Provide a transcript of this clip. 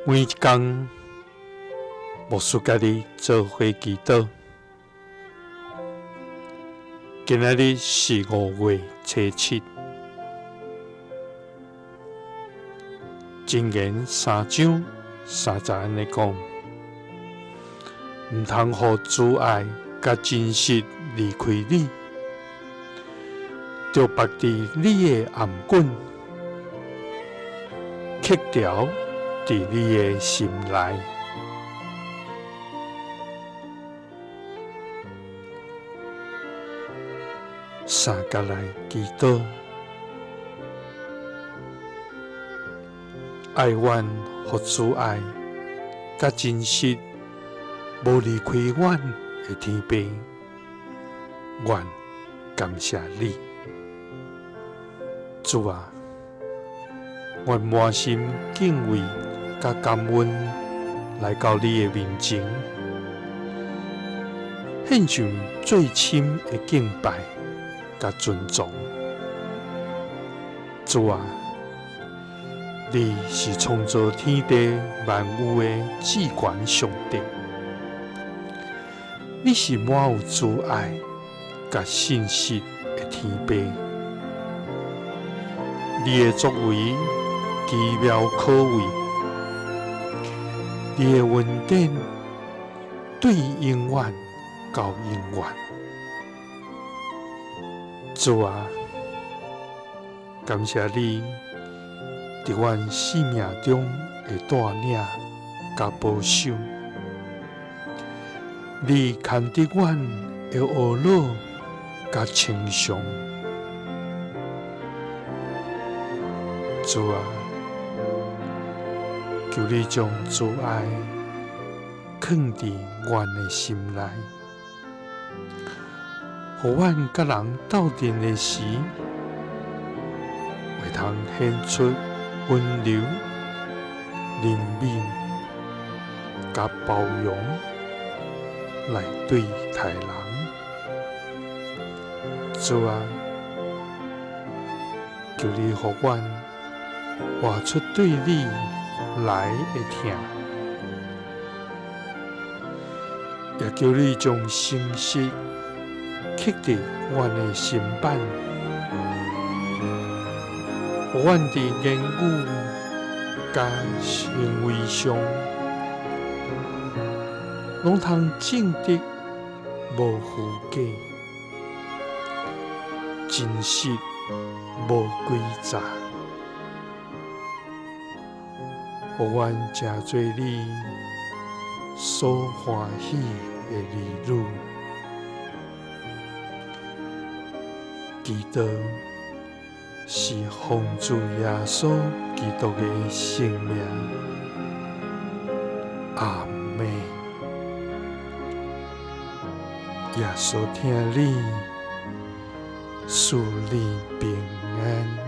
每一工，牧師佮你做伙祈禱。今仔日是5月初7，箴言3章3節按呢講，毋通予慈愛佮真實離開你，著縛佇你的頷頸，刻條佇你的心內。三佮來祈禱，愛阮予慈愛佮真實無離開阮的天父，阮感謝你，主啊，阮滿心敬畏佮感恩來到你的面前，獻上最深的敬拜佮尊崇。主啊，你是創造天地萬有的至懸上帝，你是滿有慈愛佮信實的天父，你的作為奇妙可畏，你的恩典對永遠到永遠。主啊，感謝你佇阮生命中的帶領佮保守，你牽著阮的懊惱佮穿傷。主啊，求你將慈愛囥佇阮的心內，予阮佮人鬥陣的時，會通顯出溫柔、憐憫佮包容來對待人。主啊，求你予阮活出對你來的疼，也求你將誠實刻佇阮的心版，予阮佇言語佮行為上，攏通正直無虛假，真實無詭詐，予阮成做你所歡喜的兒女。祈禱是奉主耶穌基督的聖名，阿們。耶穌疼你，賜你平安。